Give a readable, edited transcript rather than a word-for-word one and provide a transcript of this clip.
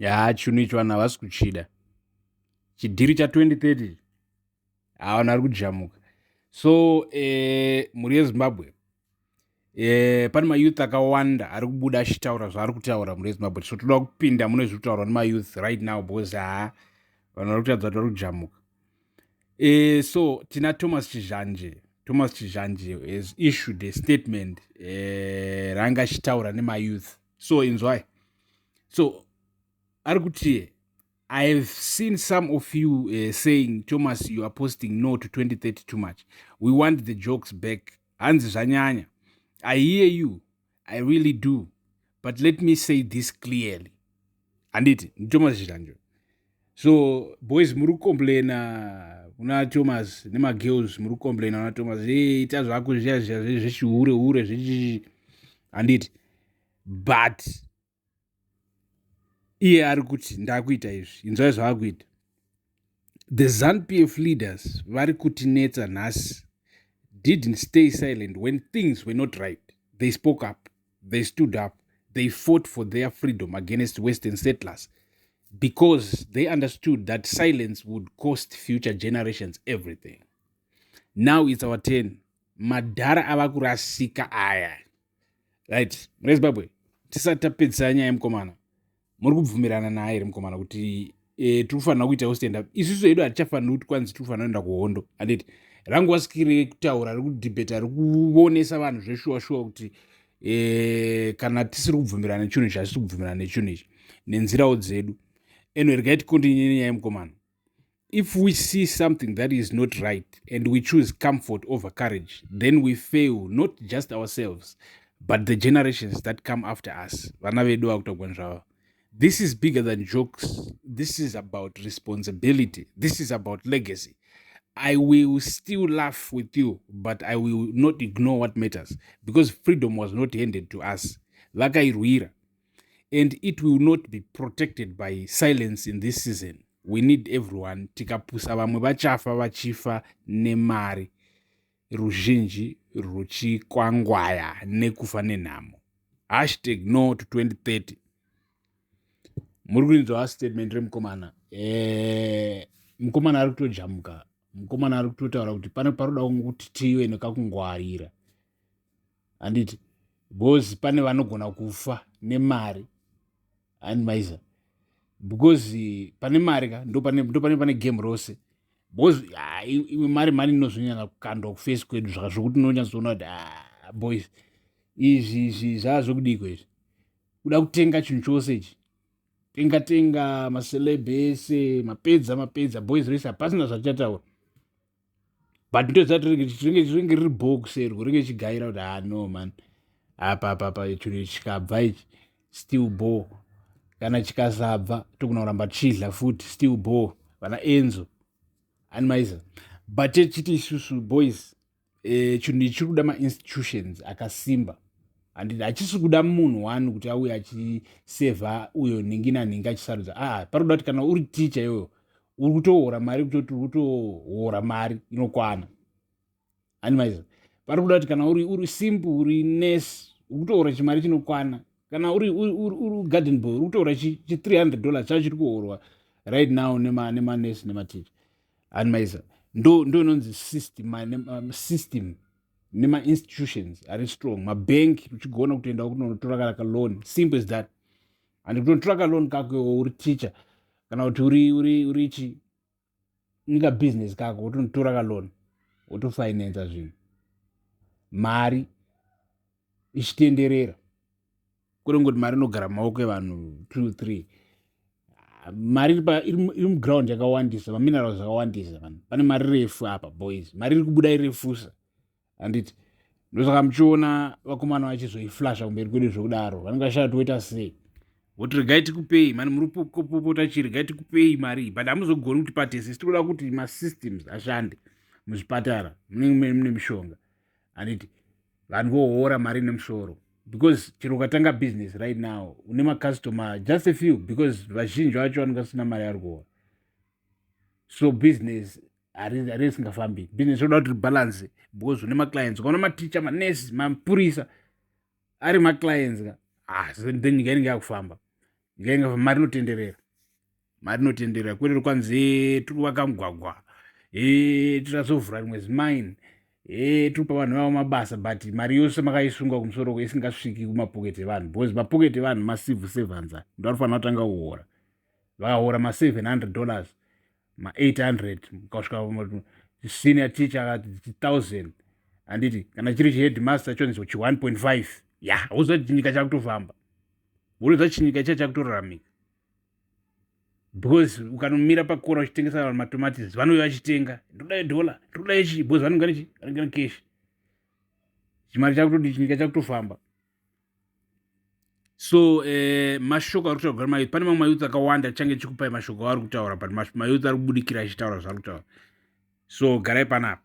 Ya, chinhu icho vanhu havasi kuchida, chidhiri cha2030. Ha, vanhu vari kujamuka. So mhuri yeZimbabwe, pane mayouth akawanda ari kubuda achitaura zvaari kutaura, mhuri yeZimbabwe. So toda kupinda mune zviri kutaurwa nemayouth right now, because ha, vanhu vari kutaridza kuti vari kujamuka. So tina Thomas Chizhanje. Thomas Chizhanje has issued a statement raanga achitaura nemayouth. So inzwai. So ari kuti, "I have seen some of you saying, 'Thomas, you are posting no to 2030 too much. We want the jokes back.' Hanzi zvanyanya. I hear you. I really do. But let me say this clearly." Handiti ndiThomas Chizhanje? So boys, muri kucomplaina kuna Thomas, nemagirls muri kucomplaina kuna Thomas, "Hey, ita zvako zviya zviya zvechihure hure zvechichi," handiti? But iye ari kuti ndakuita izvi. Inzwai zvaakuita. "The ZANU-PF leaders vari kutinetsa nhasi didn't stay silent when things were not right. They spoke up, they stood up, they fought for their freedom against Western settlers because they understood that silence would cost future generations everything. Now it's our turn. Madhara ava kurasika aya." Right, mureZimbabwe, tisati tapedzisa nyaya yemukomana, muri kubvumirana naye here mukomana kuti tiri kufanira kuitawo stand up isusu hedu? Hatichafaniri kuti kwanzi tiri kufanira kuenda kuhondo, handiti? Ranguva skiri rekutaura, rekudhibheta, rekuonesa vanhu zveshuwa shuwa kuti kana tisiri kubvumirana nechinhu ichi, hatisi kubvumirana nechinhu ichi nenzirawo dzedu. Anyway, regai ticontinue nenyaya yemukomana. "If we see something that is not right and we choose comfort over courage, then we fail not just ourselves but the generations that come after us." Vana vedu vakutogwa zvavo. "This is bigger than jokes. This is about responsibility. This is about legacy. I will still laugh with you, but I will not ignore what matters, because freedom was not handed to us. Vakairwira, and it will not be protected by silence. In this season we need everyone. Tikapusa, vamwe vachafa vachifa nemari, ruzhinji ruchikwangwaya nekufa nenhamo. #NoTo2030." Muri kuinzwa statement remukomana? Mukomana ari kutojamuka. Mukomana ari kutotaura kuti pane paroda kuti tive nekakungwarira, handiti? Because pane vanogona kufa nemari, handi maisa? Because pane mari ka, ndo pane pane game rose, because imwe mari mani inozonyanya kukandwa kuface kwedu zvokuti unonyatsoona kuti, ah, boys, izvi izvi zvaa zvokudiko izvi, kuda kutenga chinhu chose ichi, tenga tenga maceleb ese, mapedza mapedza boys rese, hapasina zvatichataura. But ndoziva ringe riri box erwo ringe chigaira kuti, ah, no man, apa apa apa chinhu ichi chikabva ichi, still ball. Kana chikasabva, togona kuramba tichidla futi, still ball. Vana Enzo animaiza. But techiti isusu boys, chinhu ichi chiri kuda mainstitutions akasimba, handiti? Hachisi kuda munhu one kuti auye achisevha uyo nhingi nanhingi achisarudza. Aa, pari kuda kuti kana uri ticha iyoyo, uri kutohora mari, kutoti uri kutohora mari inokwana, animaiza? Pari kuda kuti kana uri simple, uri nurse, uri kutohora chimari chinokwana. Kana uri garden boy, uri kutohora chi $300 chacho chiri kuhorwa right now nemanesi nematicha, animaiza? Ndo inonzi system nemainstitutions ari strong, mabhenki uchigona kutoenda kunotora kana kaloan, simple as that. Handi kutotora kaloan kako uri teacher kana kuti uri chi nika business kako, wotonotora kaloan, wotofinansa zvinhu, mari ichitenderera, kwete ngoti mari inogara mumaoko evanhu two three. Mari iri muground yakawandisa, maminerals akawandisa vanhu. Pane mari refu apa boys, mari iri kubuda irefusa, handiti? Ndosaka muchiona vakomana vachizoiflasha kumberi kwedu zvokudaro. Vanenge vashaya kuti voita sei, voti regai tikupei mani, muri kupopota chii, regai tikupei mari, but hamuzogoni kuti patese. Tiri kuda kuti masystems ashande muzvipatara, munenge mune mishonga, handiti? Vanhu vohora mari nemusoro, because chero ukatanga business right now, une macustomer just a few, because vazhinji vacho vanenge vasina mari ari kuhora. So business harisingafambi. Business roda kuti ribalance, because une maclients. Ukaona maticha, manesi, mapurisa ari maclients ka, ah, then nyika inenge yakufamba. Nyika ingafamba, mari inotenderera, mari inotenderera, kwete kwanzi tiri kuvaka mugwagwa, tirazovhura rimwe zimaini, tiri kupa vanhu vavo mabasa, but mari yose makaisunga kumusoro, isingasviki kumapoketi evanhu, because mapoketi evanhu, macivil servants ndo anofanira kutanga kuhora. Vakahora ma$700, ma800, ukasvika senior teacher akati 1000, handiti? Kana chiri chiheadmaster chonzi chi 1.5 ya, hauziva kuti chinyika chakutofamba, unoziva chinyika cha chakutoraramika, because ukanomira pakona uchitengesa vanhu matomatisi, vanouya vachitenga, "Ndoda yedhola, ndoda yechi," because vanenge nechi, vanenge necash, chimari chakutodi, chinyika chakutofamba. So mashoko ari kutaurwa nemayouth, pane mamwe mayouth akawanda change chikupai mashoko aari kutaura, but mayouth ari kubudikira achitaura zvaari kutaura. So garai panapa.